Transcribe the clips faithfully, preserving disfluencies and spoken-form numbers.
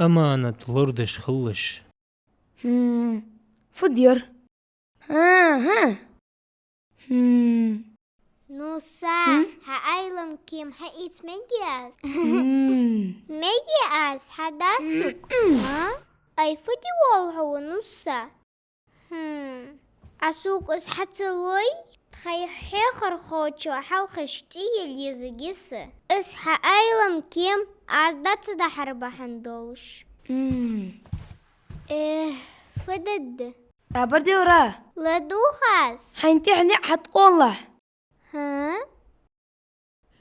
Аманат лорадеш хилалаш. Хм. Фу дер? Аха. Хм. Нусса, хм? Хьа Ӏилма кема хьаийца мегаргдий аз? Хм. Мегаргдий аз, хьа дацуг? М-м. А? Ай, фу де воалл хьо, Нусса? Хм. Ӏа сога из хьа ца лой, тхоай хьехархочо хьалхашка тӀаелла езаргья со. Из хьа Ӏилма кема аз дӀа ца дахьар бахьан долаш. М. Эх, фу дергда? Сабар де, Ра. ЛадувгӀа аз. Хьайна тӀехьа ниӀ хьатӀакхоллалахь. ХӀа?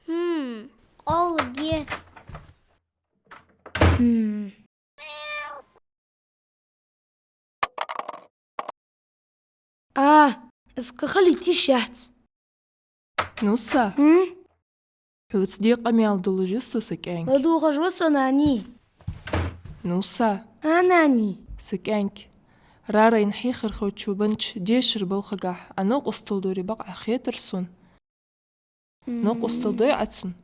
Хм, кхолларгья. Хм. А, из кхы хила йиш яц. Нусса. Хм? Хьоца декъа къамаьл долаш я со, са кӀаьнк. ЛадувгӀаш ва со, нани. Нусса. А, нани. Са кӀаьнк. Рарайна хьехархочо беннача дешара балхагахьа Ӏа новкъостал дора бакъахьа хетар сона. М. Новкъостал дой Ӏа цунна?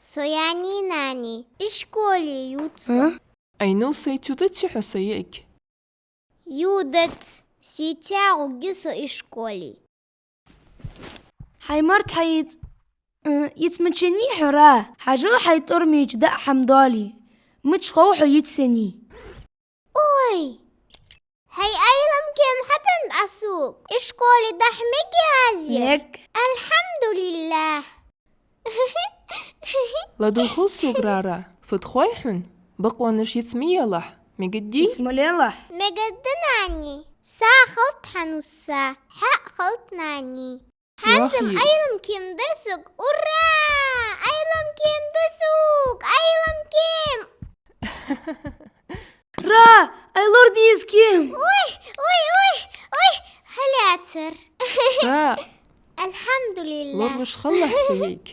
Со яьннай, нани, ишколе ювц со. А? Ай, Нусса, цу тӀа ца хьо со йиӀиг? Ювц, сеца гӀоргья со ишколе. Хьай март хьаийца, э, йиц мича енай хьо, Ра? Хьажал, хьай тӀормеча даа хӀама доалий. Мича хов хьо йиц енай? Ой! Хьай Ӏилма кема хьаденнад Ӏа сога? Ишколе дахьа мегаргдий аз? Мег. АлхьамдулиллахӀ. ЛадувгӀал сога, Рара. Фуд хой хьона? Бокъонаш йиц ма елахь. Мегаргдий? Йиц ма лелахь. Мегаргда, нани. Са хилда хьа, Нусса. Хьа хилда, нани. ХӀанз-м Ӏилма кема дир сога. Ура! Ӏилма кема дир сога! Ӏилма кема! Ра, Ӏа лораде из кема! Ой, ой, ой, ой, хьалаьцар. Ра. АлхьамдулиллахӀ. Лоралуш хилалахь, са йиӀиг.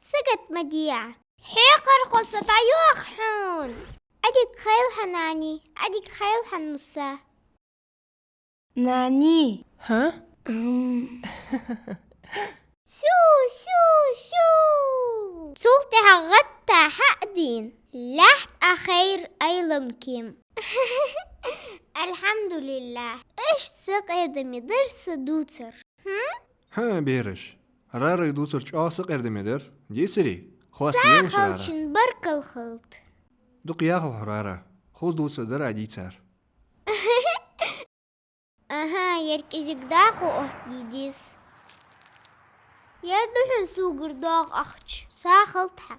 Сагот ма де Ӏа. Хьехархо, со дӀайоах хьона. Ӏадика хийла хьа, нани, Ӏадика хийла хьа, Нусса. Нани. ХӀа? М. Су, су, су. Цул тӀехьагӀа гӀатта хьа а дийна, лаьтта а хайра Ӏилма кема. АлхьамдулиллахӀ. Иштта сакъердаме дир са дувцар. ХӀм? ХӀа, бераш. Рарай дувцар чӀоагӀа сакъердаме дир. Дийцарий? Хьоста лелаш, Рара. Са хилча баркал хилда. Дукха яхалва хьона, Рара. Хоза дувцар дар Ӏа дийцар. Аха, ер кӀезига дӀахо оттаде деза. Ер да хьона согара доагӀа ахча. Са хилда хьа.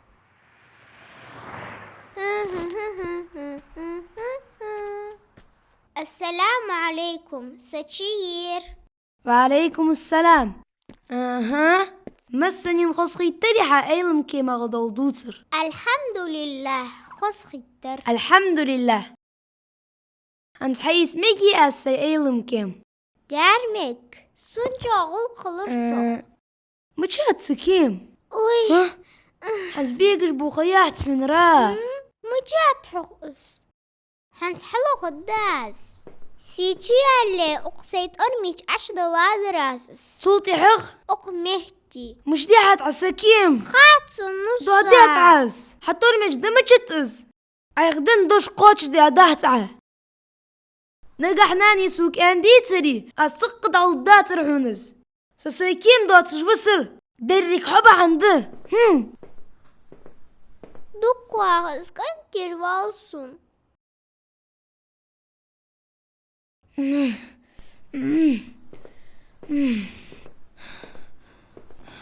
Ассаламу Ӏалайкум, са чу ер. Ва Ӏалайкум ассалам. Аха. Массанена хоза хийттарий хьа Ӏилма кемах дола дувцар? АлхьамдулиллахӀ, хоза хийттар. АлхьамдулиллахӀ. ХӀанз хьаийца мегаргдий аз сай Ӏилма кема? Дера мег, сона чӀоагӀа гӀулакх хилар цох. Э, мичад са кема? Ой. ХӀа? ХӀанз бегаш буха яц хьона, Ра. М, мичад хьох из? ХӀанз хьалоха деза аз. Сий чу ялале, укх сай тӀормеча Ӏочудала дезар аз из. Цул тӀехьагӀа? Укх метте. Мишта дехьад Ӏа са кема? Хац сона, Нусса. Доаде Ӏа из. Хьа тӀормеча да мичад из? Ӏайха денна дош кхоачашдаь дахьа Ӏа. Нагахь нани сога аьнна дацаре, аз цкъа дӀалургдацар хьона из. Со сай кема доацаш висар деррига хьо бахьан да. ХӀм. Дукха вагӀа, из кӀантера валл сона.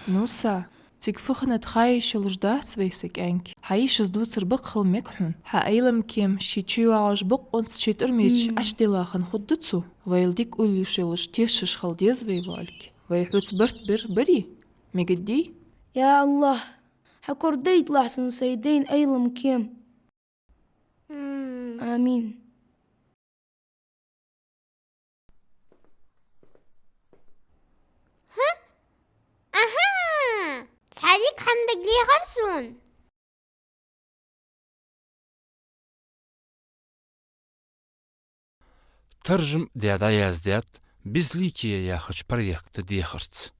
Нусса, цига фу хиннад ха йиш йолаш дац вай, са кӀаьнк. Хьа йишас дувцар бакъ хила мег хьона. Хьа Ӏилма кема ший чу йоагӀаш бокъонца ший тӀормеча Ӏочудилла хинна хургда цо. Вайл дика уйла йиш йолаш, тешаш хила деза вай, волга. Вай хьоца барт бир, барий? Мегаргдий? Я АллахӀ, хьа кора дайталахь сона сай дайна Ӏилма кема. М. Амин. ХӀа? Аха! Цхьа дика хӀама дагадехар сона. Таржам даь дӀаяздаьд «Безликие» яхача проекта дехарца.